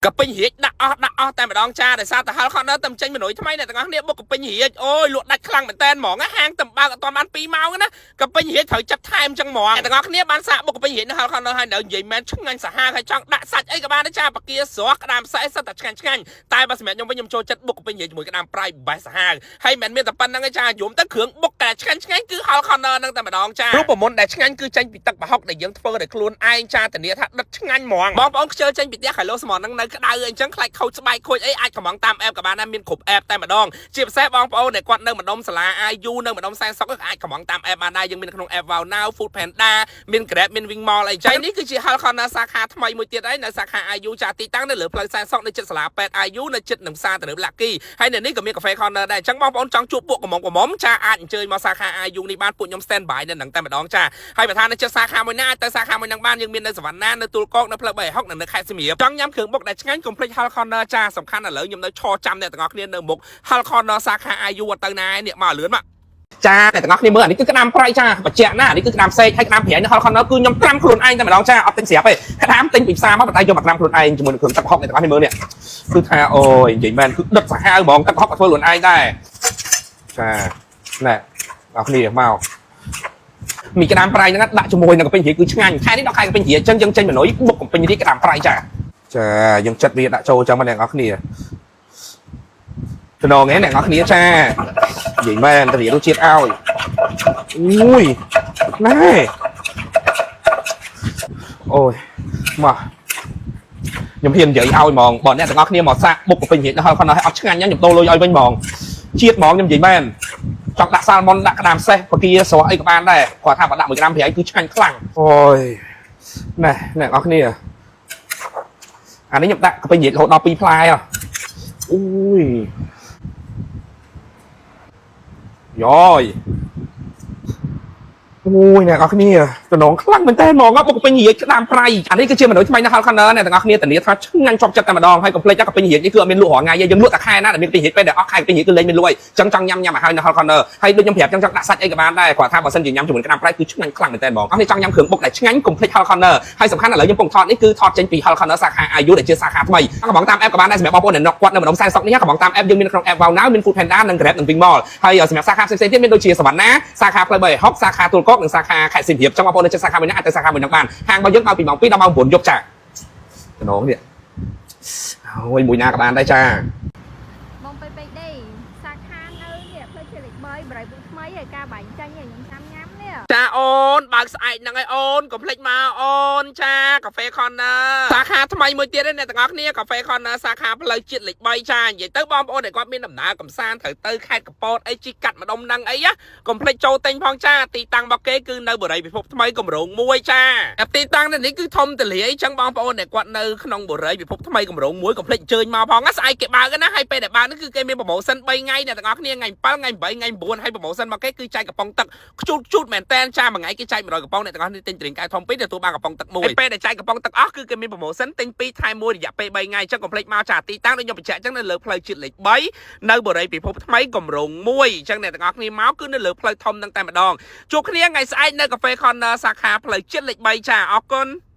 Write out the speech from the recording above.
កាពេញរាជដាក់អស់ដាក់អស់តែម្ដងចាដោយសារតែហល់ខនតែចេញមនុយថ្មីអ្នកទាំងអស់គ្នាបុកកាពេញរាជអូយលក់ដាច់ខ្លាំងមែនតើហ្មងហាងតំបើកអត់ទាន់បាន2ម៉ោងណាកាពេញរាជត្រូវចិត្តថែមចឹងហ្មងអ្នកទាំងអស់គ្នាបានសាកបុកកាពេញរាជនៅហល់ខនហើយនៅនិយាយមែនឆ្ងាញ់សាហាវហើយចង់ដាក់សាច់អីក៏បានដែរចាបកាស្រស់ក្តាមសែសិតតែឆ្ងាញ់ឆ្ងាញ់តែបើសម្រាប់ខ្ញុំវិញខ្ញុំចូលចិត្តបុកកាពេញរាជជាមួយក្តាមប្រៃបេះសាហាវហើយមិនមានតែប៉ុណ្្នឹងទេចាយំទៅគ្រឿងបុកតែឆ្ងាញ់ឆ្ងាញ់គឺហល់ខនហ្នឹងតែម្ដងចារូបមន្តដែលឆ្ងាញ់គឺចេញពីទឹកប្រហុកដែលយើងធ្វើដោយខ្លួនឯងចាធានាថាដិតឆ្ងាញ់ហ្មងបងប្អូនខ្ជិលចេញពីផ្ទះខៃឡូស្មងហ្នឹងនៅក្តៅអីចឹងខ្លាចខូចស្បែកខូចអីអាចកំងតាមអេបក៏បានដែរមានគ្រប់អេបតែម្ដងជាពិសេសបងប្អូនដែលគាត់នៅម្ដុំសាលា IU នៅម្ដុំសែនសុខក៏អាចកំងតាមអេបបានដែរយើងមានក្នុងអេប Wow Now Food Panda មាន Grab មាន Wing Mall អីចឹងនេះគឺជា Hal Corner សាខាថ្មីមួយទៀតហើយនៅសាខា IU ចាទីតាំងនៅលើផ្លូវសែនសុខនៅជិតសាលាពេទ្យ IU នៅជិតនឹងផ្សារទំនើប Lucky ហើយនៅនេះក៏មាន Cafe Corner ដែរអញ្ចឹងបងប្អូនចង់ជួបពួកកំមុំកំមុំចាអាចអញ្ជើញមកសាខា IU នេះបានពួកខ្ញុំ stand by នៅនឹងតែម្ដងចាហើយបើថានៅជិតសាខាមួយណាអាចទៅសាខាមួយនឹងបានយើងមាននៅសវណ្ណានៅទួលគោកនៅផ្លូវ360និងនៅខេត្តសៀមរាបចង់ញ៉ាំគ្រឿងបុកដែលឆ្ងាញ់កុំភ្លេច Hal Corner ចាសំខាន់ឥឡូវខ្ញុំនៅឈរចាំអ្នកទាំងអស់គ្នានៅមុខ Hal Corner សាខា IU អត់ទៅណាឯនេះមកលឿនមកចាអ្នកទាំងអស់គ្នាមើលអានេះគឺក្តាមប្រៃចាបញ្ជាក់ណាអានេះគឺក្តាមសេកហើយក្តាមប្រៃនៅ Hal Corner គឺខ្ញុំត្រាំខ្លួនឯងតែម្ដងចាអត់ទិញស្រាប់ទេក្តាមទិញពីផ្សារមកប៉ុន្តែយកមកត្រាំខ្លួនឯងជាមួយនឹងគ្រឿងទឹកប្រហុកអ្នកទាំងអស់គ្នាមើលនេះគឺថាអូយនិយាយមែនគឺដិតសាហាវហ្មងទឹកប្រហុកក៏ធ្វើខ្លួនឯងដែរចាណែអ្នកគ្នាមកមានក្តាមប្រៃហ្នឹងដាក់ជាមួយនឹងកាពេញរាគឺឆ្ងាញ់ខែនេះដល់ខែកាពេញរាអញ្ចឹងយើងចេញមនុយបុកកាពេញរាក្តាមប្រៃចាចាយើងចិត្តវាដាក់ចូលអញ្ចឹងមកអ្នកនរគ្នាចំណងឯងអ្នកនរគ្នាចានិយាយមែនទៅរសជាតិឲ្យអូយណែអូយមកខ្ញុំហ៊ាននិយាយឲ្យហ្មងបើអ្នកទាំងអស់គ្នាមកសាកបុកកាពេញរាដល់ខណ្ឌឲ្យអត់ឆ្ងាញ់ខ្ញុំដូរលុយឲ្យវិញហ្មងជាតិហ្មងខ្ញុំនិយាយមែនចង់ដាក់សាល់ម៉ុនដាក់ក្តាមសេះបកាស្រស់អីក៏បានដែរគាត់ថាបើដាក់មួយក្តាមប្រៃគឺឆ្ងាញ់ខ្លាំងអូយណែអ្នកនរគ្នាអានេះខ្ញុំដាក់កាពេញរារហូតដល់2ផ្លែហ៎អូយយ៉យអូយអ្នកនរគ្នាតំណងខ្លាំងមែនតើហ្មងបុកពេញរាជក្តាមប្រៃអានេះគឺជាមនុស្សថ្មីនៅ Hal Corner អ្នកទាំងអស់គ្នាធានាថាឆ្ងាញ់ជាប់ចិត្តតែម្ដងហើយកុំភ្លេចថាកាពេញរាជនេះគឺអត់មានលក់រាល់ថ្ងៃទេយើងលក់តែខែណាដែលមានពេញរាជពេលដែលអស់ខែពេញរាជគឺលែងមានលក់ហើយចឹងចង់ញ៉ាំញ៉ាំឲ្យហើយនៅ Hal Corner ហើយដូចខ្ញុំប្រាប់ចឹងចង់ដាក់សាច់អីក៏បានដែរគាត់ថាបើសិនជាញ៉ាំជាមួយក្តាមប្រៃគឺឆ្ងាញ់ខ្លាំងមែនតើហ្មងអស់នេះចង់ញ៉ាំគ្រឿងបុកដែលឆ្ងាញ់កុំភ្លេច Hal Corner ហើយសំខាន់ឥឡូវខ្ញុំកំពុងថតនេះគឺថតចេញពី Hal Corner សាខា IU ដែលជាសាខាថ្មីកំងតាម app ក៏បានដែរសម្រាប់បងប្អូនដែលគាត់នៅម្ដុំសែនសុខនេះកំងតាម app យើងមានក្នុង app Wow Now មាន Food Panda និង Grab និង Wing Mall ហើយសម្រាប់សាខាផ្សេងៗទៀតមានដូចជាសវណ្ណាសាខាផ្លូវ360សាខាទួលគោកនិងសាខាខេត្តសៀមរាបចង់បងប្អូននៅជិតសាខាមួយណាអាចទៅសាខាមួយនឹងបានហាងរបស់យើងបើកពីម៉ោង2ដល់ម៉ោង9យប់ចាតំណងនេះអូយមួយណាក៏បានដែរចា បង PPD សាខានៅនេះផ្លូវជាលេខ3បរិយពុកថ្មីហើយការបាញ់ចាញ់ឯងខ្ញុំចាំញ៉ាំនេះ ចាអូនបើកស្អែកហ្នឹងឯងអូនកុំភ្លេចមកអូនចាកាហ្វេ Corner សាខាថ្មីមួយទៀតឯអ្នកទាំងអស់គ្នាកាហ្វេ Corner សាខាផ្លូវជាតិលេខ3ចានិយាយទៅបងប្អូនដែលគាត់មានដំណើរកំសាន្តត្រូវទៅខេត្តកពតអីជីកាត់ម្ដុំហ្នឹងអីណាកុំភ្លេចចូលទិញផងចាទីតាំងរបស់គេគឺនៅបរិយពិភពថ្មីគម្រោងមួយចាតែទីតាំងនេះគឺធំទលាយចឹងបងប្អូនដែលគាត់នៅក្នុងបរិយពិភពថ្មីគម្រោងមួយកុំភ្លេចអញ្ជើញមកផងណាស្អែកគេបើកណាហើយពេលដែលបើកនេះគឺគេមាន promotion 3ថ្ងៃអ្នកទាំងអស់គ្នាថ្ងៃ7ថ្ងៃ8ថ្ងៃ9ហើយ promotion មកគេគឺចែកកំប៉ុងទឹក ខ្ជូតខ្ជូតមែនតែនចាមួយថ្ងៃគេចែក100កំប៉ុងអ្នកទាំងអស់នេះទិញត្រីកែវធំពីរទទួលបានកំប៉ុងទឹកមួយហើយពេលដែលចែកកំប៉ុងទឹកអស់គឺគេមាន promotion ទិញ2ថែម1រយៈពេល3ថ្ងៃអញ្ចឹងកុំភ្លេចមកចាទីតាំងដូចខ្ញុំបញ្ជាក់អញ្ចឹងនៅលើផ្លូវជាតិលេខ3នៅបរិយពិភពថ្មីគម្រោង1អញ្ចឹងអ្នកទាំងអស់គ្នាមកគឺនៅលើផ្លូវធំហ្នឹងតែម្ដងជួបគ្នាថ្ងៃស្អែកនៅកាហ្វេ Corner សាខាផ្លូវជាតិលេខ3ចាអរគុណ។